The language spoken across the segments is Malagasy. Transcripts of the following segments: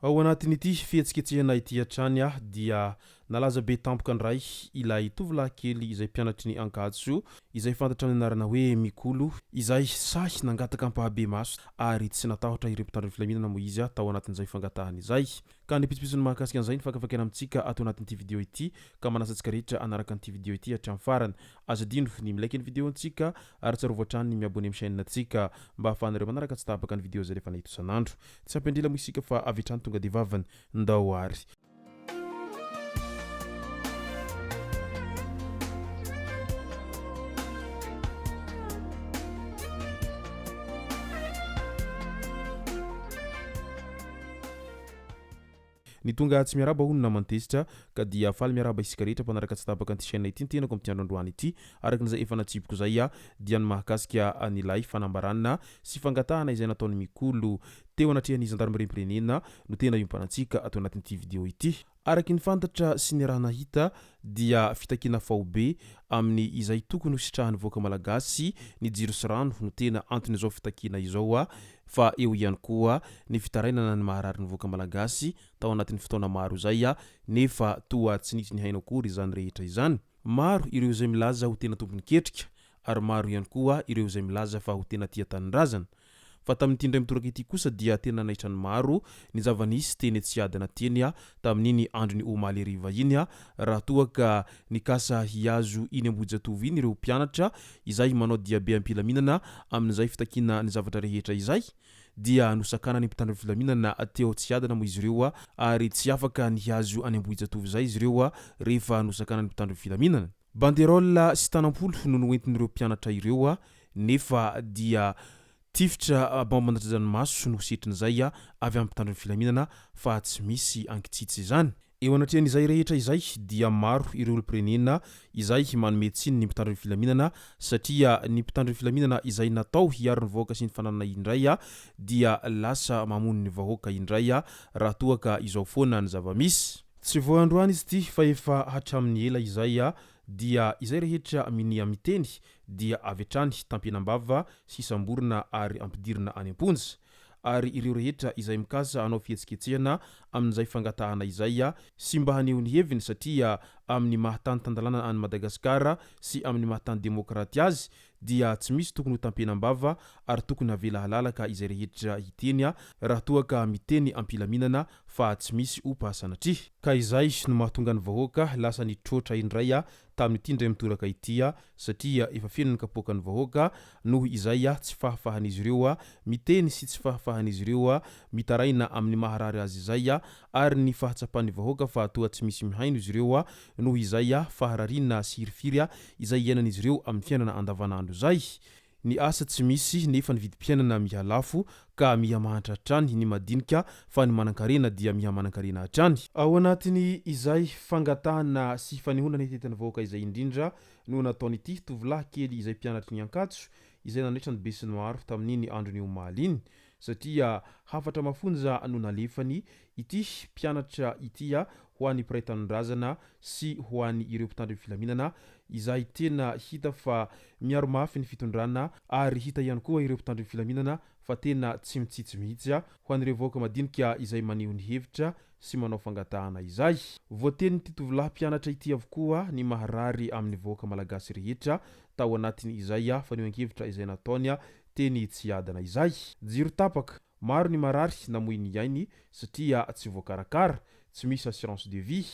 Ao anatin'ity fihetsiketsehana ity hatrany dia nalaza be tampoka indray ilay tovolahy kely izay mpianatry ny Ankatso izay fantatra amin'ny anarana hoe Mikolo izay sahy nangataka ampahabemaso ary tsy natahotra ireo mpitandro ny filaminana moa izy tao anatin'izay fangatahana izay. Ka ny pitsopitsony mahakasika an'izay no fakafakaina amintsika ato anatin'ity video ity ka manasa antsika rehetra hanaraka an'ity video ity hatramin'ny farany. Aza adino ny mi-like ny video antsika ary tsarovy hatrany ny mi-abonner amin'ny chaîne antsika mba ahafahanareo manaraka tsy tapaka ny video izay alefanay eto isan'andro. Tsy hampiandrila moa isika fa avy hatrany tonga dia vavany. Ndao ary. Ny tonga tsy miarahaba hono naman'i Tezitra ka dia faly miarahaba isika rehetra mpanaraka tsy tapaka an'ity chaîne ity ny tenako amin'ity andro androany ity. Araka ny izay efa natsipiko izay dia ny mahakasika an'ilay fanambarana sy fangatahana izay nataon'i Mikolo teo anatrehan'ny zandarimariam-pirenena no tena iompanantsika ato anatin'ity video ity. Araka ny fantatra sy ny raha nahita dia fitakiana faobe amin'ny izay tokony ho sitrahan'ny vahoaka malagasy ny jiro sy rano no tena anton'izao fitakiana izao fa eo ihany koa ny fitarainana ny maharary ny vahoaka malagasy tao anatin'ny fotoana maro izay nefa toa tsy nisy nihaino akory izany rehetra izany. Maro ireo izay milaza ho tena tompon'ny ketrika ary maro ihany koa ireo izay milaza fa ho tena tia tanindrazana. Fa tamin'ity indray mitoraka ity kosa dia tena nanaitra ny maro ny zava-nisy teny Tsiadana teny tamin'iny andron'ny omaly hariva iny raha toa ka nikasa hihazo iny Ambohijatovo iny ireo mpianatra izay manao diabe am-pilaminana amin'izay fitakiana ny zavatra rehetra izay dia nosakanan'ny mpitandro ny filaminana teo Tsiadana moa izy ireo ary tsy afaka nihazo any Ambohijatovo izay izy ireo rehefa nosakanan'ny mpitandro ny filaminana. Banderole sy tanam-polo no noentin'ireo mpianatra ireo nefa dia tifitra baomba mandatsa-dranomaso no setrin'izay avy amin'ny mpitandro ny filaminana fa tsy misy ankitsitsy izany. Eo anatrehan'izay rehetra izay dia maro ireo olom-pirenena izay manome tsiny ny mpitandro ny filaminana satria ny mpitandro ny filaminana izay natao hiaro ny vahoaka sy ny fananana indray dia lasa mamono ny vahoaka indray raha toa ka izao foana ny zava-misy. Tsy vao androany izy ity fa efa hatramin'ny ela izay dia izay rehetra minia miteny dia avy hatrany tampenam-bava sy samborina ary ampidirina any am-ponja. Ary ireo rehetra izay mikasa hanao fihetsiketsehana amin'izay fangatahana izay sy mba haneho ny heviny satria amin'ny maha tany tan-dalàna an'i Madagasikara sy amin'ny maha tany demokraty azy dia tsy misy tokony ho tampenam-bava ary tokony havela halalaka izay rehetra hiteny raha toa ka miteny am-pilaminana fa tsy misy opa sanatria. Ka izay no mahatonga ny vahoaka lasa nitroatra indray tamin'ity indray mitoraka ity satria efa feno ny kapoakan'ny vahoaka noho izay tsy fahafahan'izy ireo miteny sy tsy fahafahan'izy ireo mitaraina amin'ny maharary azy izay ary ny fahatsapan'ny vahoaka fa toa tsy misy mihaino izy ireo noho izay faharariana sy hirifiry izay iainan'izy ireo amin'ny fiainana andavanandro izay. Ny asa tsy misy nefa ny vidim-piainana miha lafo ka miha mahantra hatrany ny madinika fa ny manankarena dia miha manankarena hatrany. Ao anatin'ny izay fangatahana sy fanehoana ny hetetin'ny vahoaka izay indrindra no nataon'ity tovolahy kely izay mpianatry ny Ankatso izay nanaitra ny besinimaro tamin'iny andron'ny omaly iny satria hafatra mafonja no nalefany ity mpianatra ity ho an'ny mpiray tanindrazana sy ho an'ny ireo mpitandro ny filaminana izay tena hita fa miaro mafy ny fitondrana ary hita ihany koa ireo mpitandro ny filaminana fa tena tsy mitsitsy mihitsy ho an'ireo vahoaka madinika izay maneho ny hevitra sy manao fangatahana izay. Voatenin'ity tovolahy mpianatra ity avokoa ny maharary amin'ny vahoaka malagasy rehetra tao anatin' izay fanehoan-kevitra izay nataony teny Tsiadana izay. Jiro tapaka, maro ny marary namoy ny ainy satria tsy voakarakara, tsy misy assurance de vie.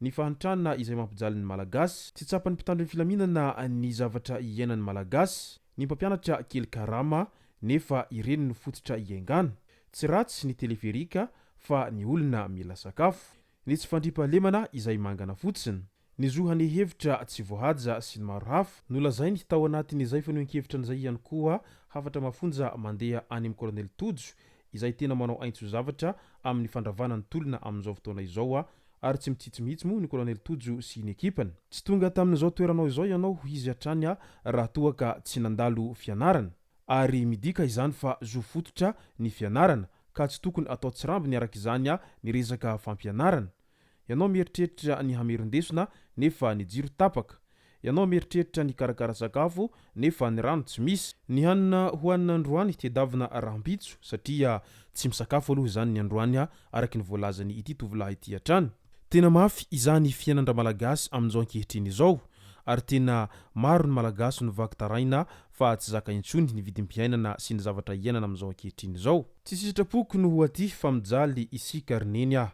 Ny fahantrana izay mampijaly ny Malagasy. Tsy tsapan'ny mpitandro ny filaminana ny zavatra iainan'ny Malagasy. Ny mpampianatra kely karama nefa ireny no fototra iaingana. Tsy ratsy ny teleferika fa ny olona mila sakafo. Ny tsy fandriampahalemana izay mangana fotsiny. Ny zo haneho hevitra tsy voahaja sy ny maro hafa. Nolazainy tao anatin'izay fanehoan-kevitra izay ihany koa hafatra mafonja mandeha any amin'i Colonel Tojo izay tena manao aintso zavatra amin'ny fandravana ny tolona amin'izao fotoana izao ary tsy mitsitsy mihitsy moa ny Colonel Tojo sy ny ekipany. Tsy tonga tamin'izao toeranao izao ianao hoy izy hatrany raha toa ka tsy nandalo fianarana. Ary midika izany fa zo fototra ny fianarana ka tsy tokony atao tsirambiny araka izany ny resaka fampianarana. Ianao mieritreritra ny hamerin-desona nefa ny jiro tapaka. Ianao mieritreritra ny hikarakara sakafo nefa ny rano tsy misy. Ny hanina hohanina androany tedavina rahampitso satria tsy misakafo aloha izany ny androany araka ny voalazany ity tovolahy ity hatrany. Tena mafy izany fiainan-dRamalagasy amin'izao ankehitriny izao ary tena maro ny Malagasy no vaky taraina fa tsy zaka intsony ny vidim-piainana sy ny zavatra iainana amin'izao ankehitriny izao. Tsy sitrapoko no ho aty fa mijaly isika ry Neny ah.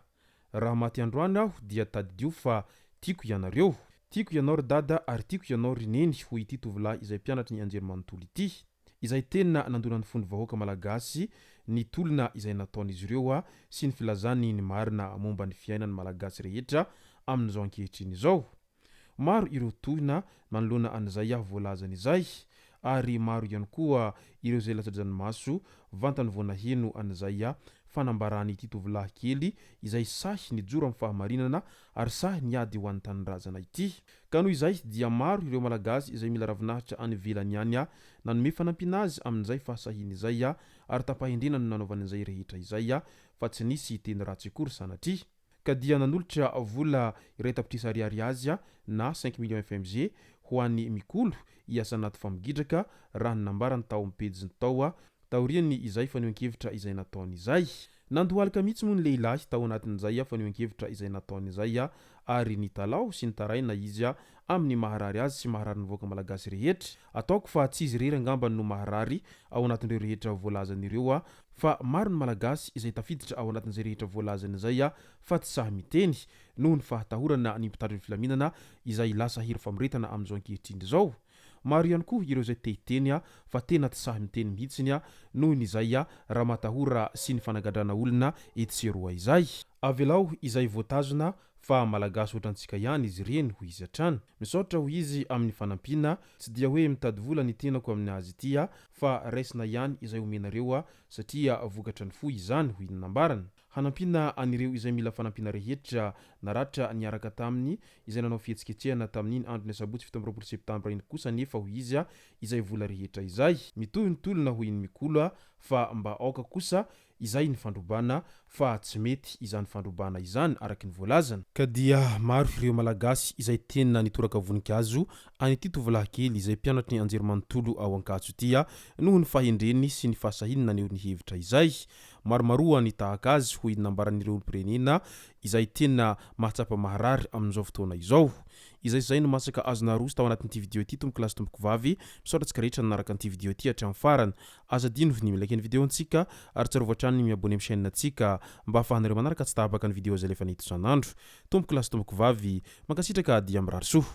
Raha maty androany aho dia tadidio fa tiako ianareo. Tiako ianao ry Dada ary tiako ianao ry Neny hoy ity tovolahy izay mpianatry ny anjerimanontolo ity. Izay tena nandona ny fon'ny vahoaka malagasy ny tolona izay nataon'izy ireo sy ny filazany ny marina momba ny fiainan'ny Malagasy rehetra amin'izao ankehitriny izao. Maro ireo tohina manoloana an'izay voalazany izay ary maro ihany koa ireo izay latsa-dranomaso vantany vao naheno an'izay fanambaran'ity tovolahy kely izay sahy nijoro amin'ny fahamarinana ary sahy niady ho an'ny tanindrazana ity. Ka noho izay dia maro ireo Malagasy izay mila ravinahitra any ivelany any nanome fanampiana azy amin'izay fahasahiany izay ary tam-pahendrena no nanaovany an'izay rehetra izay fa tsy nisy teny ratsy akory sanatria. Ka dia nanolotra vola 1 tapitrisa ariary azy na 5 millions FMG ho an'i Mikolo hiasa anaty famogidraka raha ny nambarany tao amin'ny pejiny tao taorian'ny izay fanehoan-kevitra izay nataony izay. Nandohalika mihitsy moa ny lehilahy tao anatin'izay fanehoan-kevitra izay nataony izay ary nitalaho sy nitaraina izy amin'ny maharary azy sy maharary ny vahoaka malagasy rehetra. Ataoko fa tsy izy irery angamba no maharary ao anatin'ireo rehetra voalazany ireo fa maro ny malagasy izay tafiditra ao anatin'izay rehetra voalazany izay fa tsy sahy miteny noho ny fahatahorana ny mpitandro ny filaminana izay lasa hery famoretana amin'izao ankehitriny izao. Maro ihany koa ireo izay te hiteny fa tena tsy sahy miteny mihitsiny noho ny izay ramatahora sy ny fanagadrana olona etsy sy eroa izay. Avelao izay voatazona fa malagasy ohatrantsika ihany izy ireny hoy izy hatrany. Misaotra hoy izy amin'ny fanampiana, tsy dia hoe mitady vola ny tenako amin'ny azy ity fa raisina ihany izay omenareo satria vokatra ny fo izany hoy ny nambarany. Hanampiana an'ireo izay mila fanampiana rehetra naratra niaraka taminy izay nanao fihetsiketsehana tamin'iny andron'ny asabotsy 27 septambra iny kosa anefa hoy izy izay vola rehetra izay. Mitohy ny tolona hoy ny Mikolo fa mba aoka kosa izay ny fandrobana fa tsy mety izany fandrobana izany araka ny voalazany. Ka dia maro ireo Malagasy izay tena nitoraka voninkazo an'ity tovolahy kely izay mpianatry ny anjerimanontolo ao Ankatso ity noho ny fahendreny sy ny fahasahiany naneho ny hevitra izay. Maromaroa ny tahaka azy hoy ny nambaran'ireo olom-pirenena izay tena mahatsapa maharary amin'izao fotoana izao. Izay izay no masaka azo naroso tao anatin'ity video ity tompoko lahy sy tompoko vavy. Misaotra antsika rehetra nanaraka an'ity video ity hatramin'ny farany. Aza adino ny mi-like ny video antsika ary tsarovy hatrany ny mi-abonner amin'ny chaîne antsika mba ahafahanareo manaraka tsy tapaka ny video izay alefanay eto isan'andro. Tompoko lahy sy tompoko vavy, mankasitraka dia mirary soa.